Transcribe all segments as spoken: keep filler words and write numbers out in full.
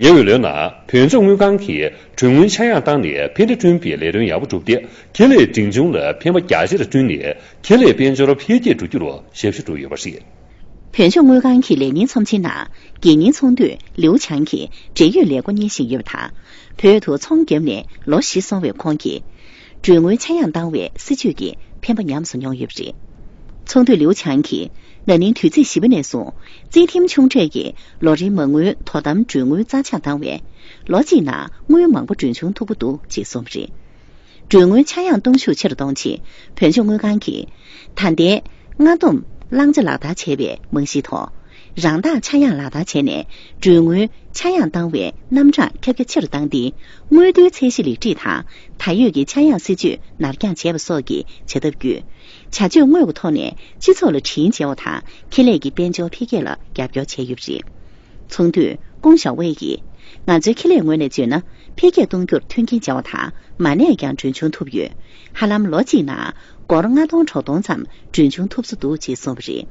ཉེ་བའི་ལོའི་ནང་བོད་ལྗོངས་དངུལ་ཁང་གིས་གྲོན་དངུལ་ཆག་ཡང་བཏང་ནས་ཕན་འབྲས་བསྐྲུན་པའི་ལས་དོན་ཡག་པོ་བསྒྲུབས་ཏེ། ཁེ་ལས་འབྲིང་ཆུང་ལ་ཕན་པ་རྒྱ་ཆེར་བསྐྲུན་ནས། ཁེ་ལས་དཔལ་འབྱོར་འཕེལ་རྒྱས་འགྲོ་རྒྱུར་ཞབས་ཞུ་བསྒྲུབས་ཡོད་པ་རེད། བོད་ལྗོངས་དངུལ་ཁང་གི་ལས་གཉེར་ཚོམས་ཆེན་ནང་། དགེ་རྒན་ཚོགས་འདུས་ལིའུ་ཆང་གིས་འབྲེལ་ཡོད་ལས་སྒོ་གཉེར་བཞིན་ཡོད་པ་དང་། བོད་དུ་ཚོང་བརྒྱབ་ནས་ལོ་བཞི་སོང་བའི་ཁོང་གིས། གྲོན་དངུལ་ཆག་ཡང་བཏང་བའི་སྲིད་ཇུས་ཀྱི་ཕན་པ་ཉམས་སུ་མྱོང་ཡོད་པ་རེད། ཚོགས་འདུས་ལིའུ་ཆང་གིས། ན་ནིང་དུས་ཚིགས་བཞི་པ་ནས་བཟུང་རྩིས་ཁྲིམས་ཆུང་གྲས་ཀྱི་ལོ་རེའི་མ་དངུལ་དོ་དམ་གྲོན་དངུལ་རྩ་ཆག་བཏང་བས། ལོ་གཅིག་ནང་དངུལ་མང་པོ་གྲོན་ཆུང་ཐུབ་ཀྱི་འདུག་ཅེས་གསུངས་པ་རེད། གྲོན་དངུལ་ཆག་ཡང་གཏོང་ཤུགས་ཆེ་རུ་གཏོང་ཆེད། བོད་ལྗོངས་དངུལ་ཁང་གིས། ད་ལྟའི་སྔ་སྡོམ་བླང་བྱ་ལག་བསྟར་བྱས་པའི་རྨང་གཞིའི་ཐོག་རང་བདག་ཆག་ཡང་ལག་བསྟར་བྱས་ནས། གྲོན་དངུལ་ཆག་ཡང་བཏང་བའི་རྣམ་གྲངས་ཁྱབ་རྒྱ་ཆེ་རུ་བཏང་སྟེ། དངུལ་བསྡུའི་ཚད་གཞི་ལེགས་སྒྲིག་དང་། ད་ཡོད་ཀྱི་ཆག་ཡང་སྲིད་ཇུས་ནར་འགྱངས་བྱས་པ་སོགས་ཀྱི་བྱ་ཐབས་བརྒྱུད། བྱ་སྤྱོད་དངོས་ཀྱི་ཐོག་ནས་སྤྱི་ཚོགས་ལ་དྲིན་འཇལ་བ་དང་། ཁེ་ལས་ཀྱི་དཔལ་འབྱོར་འཕེལ་རྒྱས་ལ་རྒྱབ་སྐྱོར་བྱས་ཡོད་པ་རེད། ཚོགས་འདུས་ཀུང་ཞའོ་ཝེ་ཡིས། ང་ཚོའི་ཁེ་ལས་ངོས་ནས་བརྗོད་ན། འཕེལ་རྒྱས་གཏོང་རྒྱུར་མཐུན་རྐྱེན་སྦྱར་བ་དང་། མ་གནས་ཀྱང་གྲོན་ཆུང་ཐོབ་ཡོད། ཧ་ལམ་ལོ་གཅིག་ནང་སྒོར་ལྔ་སྟོང་དྲུག་སྟོང་ཙམ་གྲོན་ཆུང་ཐོབ་ས་འདུག་ཅེས་གསུངས་པ་རེད།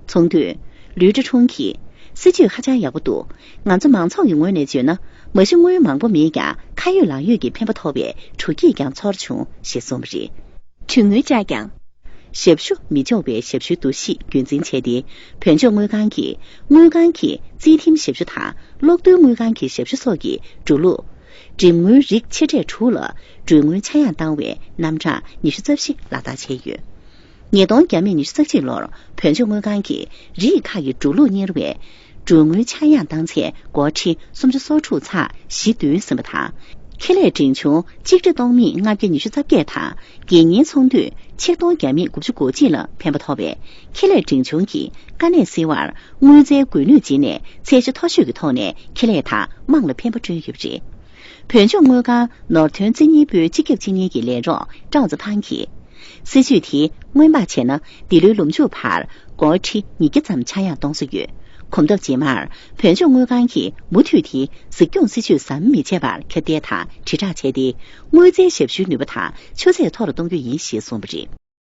ཚོགས་འདུས་ལུའི་ཀྲི་ཁྲུང་གིས། སྲིད་ཇུས་ཧ་ཅང་ཡག་པོ་འདུག་ང་ཚོ་མང་ཚོགས་ཀྱི་ངོས་ནས་བརྗོད་ན། མ་གཞི་དངུལ་མང་པོ་མེད་ཀྱང་། ཁ་ཡོད་ལག་ཡོད་ཀྱི་ཕན་པ་ཐོབ་པའི་དྲོ་སྐྱིད་ཀྱང་ཚོར་བྱུང་ཞེས་གསུངས་པ་རེད། གྲོན་དངུལ་བཅག་ཀྱང་། ཞབས་ཞུ་མི་ལྕོགས་པའི་ཞབས་ཞུའི་འདུ་ཤེས་རྒྱུན་འཛིན་བྱས་ཏེ། བོད་ལྗོངས་དངུལ་ཁང་གིས་དངུལ་ཁང་གི་རྩིས་ཁྲིམས་ཞབས་ཞུ་དང་། གློག་རྡུལ་དངུལ་ཁང་གི་ཞབས་ཞུ་སོགས་ཀྱི་འགྲོ་ལུགས། འགྲེམས་དངུལ་རིགས་ཆེ་གྲས་དྲུག་ལ་གྲོན་དངུལ་ཆག་ཡང་བཏང་བའི་རྣམ་གྲངས་ཉི་ཤུ་རྩ་བཞི་ལག་བསྟར་བྱས་ཡོད། ཉིས་སྟོང་བརྒྱ་མེད་ཉི་ཤུ་རྩ་གཅིག་ལོར་བོད་ལྗོངས་དངུལ་ཁང་གིས་རིགས་ཁག་གི་འགྲོ་ལུགས་གཉེར་བའི་གྲོན་དངུལ་ཆག་ཡང་བཏང་ཚད་སྒོར་ཁྲི་སུམ་ཅུ་སོ་དྲུག་ཚེག་བཞི་བདུན་ཟིན་པ་དང་། ཁེ་ལས་འབྲིང་ཆུང་གཅིག་ཁྲི་སྟོང་མེད་ལྔ་བརྒྱ་ཉི་ཤུ་རྩ་བརྒྱད་དང་། དགེ་རྒན་ཚོགས་འདུས་ཆིག་སྟོང་བརྒྱ་མེད་དགུ་བཅུ་གོ་གཅིག་ལ་ཕན་པ་ཐོབ་པས། ཁེ་ལས་འབྲིང་ཆུང་གི་དཀའ་གནད་སེལ་བར་དངུལ་རྩའི་སྒོ་ནུས་སྦྱིན་ནས། ཚད་གཞི་མཐོ་ཤོས་ཀྱི་ཐོག་ནས་ཁེ་ལས་དང་དམངས་ལ་ཕན་པ་བསྐྲུན་ཡོད་པ་རེད། བོད་ལྗོངས་དངུལ་ཁང་ནོར་དོན་རྩིས་གཉེར་པུའི་སྤྱི་ཁྱབ་སྤྱི་གཉེར་གྱི་ལས་རོགས་ཀྲའོ་ཙེ་ཕང་གིས། སྲིད་ཇུས་དེ་སྔོན་དཔག་བྱས་ན། འདི་ལོའི་ལོ་མཇུག་བར་སྒོར་ཁྲི་ཉིས་བརྒྱ་ཙམ་ཆག་ཡང་གཏོང་སྲོལ་ཡོད། གོམ་སྟབས་རྗེས་མར་བོད་ལྗོངས་དངུལ་ཁང་གིས་མུ་མཐུད་དེ་གཟིགས་སྐྱོང་སྲིད་ཇུས་ཟམ་མི་ཆད་པར་ཁྱབ་གདལ་དང་དྲིལ་བསྒྲགས་བྱས་ཏེ། དངུལ་རྩའི་ཞབས་ཞུའི་ནུས་པ་དང་ཆུ་ཚད་མཐོ་རུ་གཏོང་རྒྱུ་ཡིན་ཞེས་གསུངས་པ་རེད།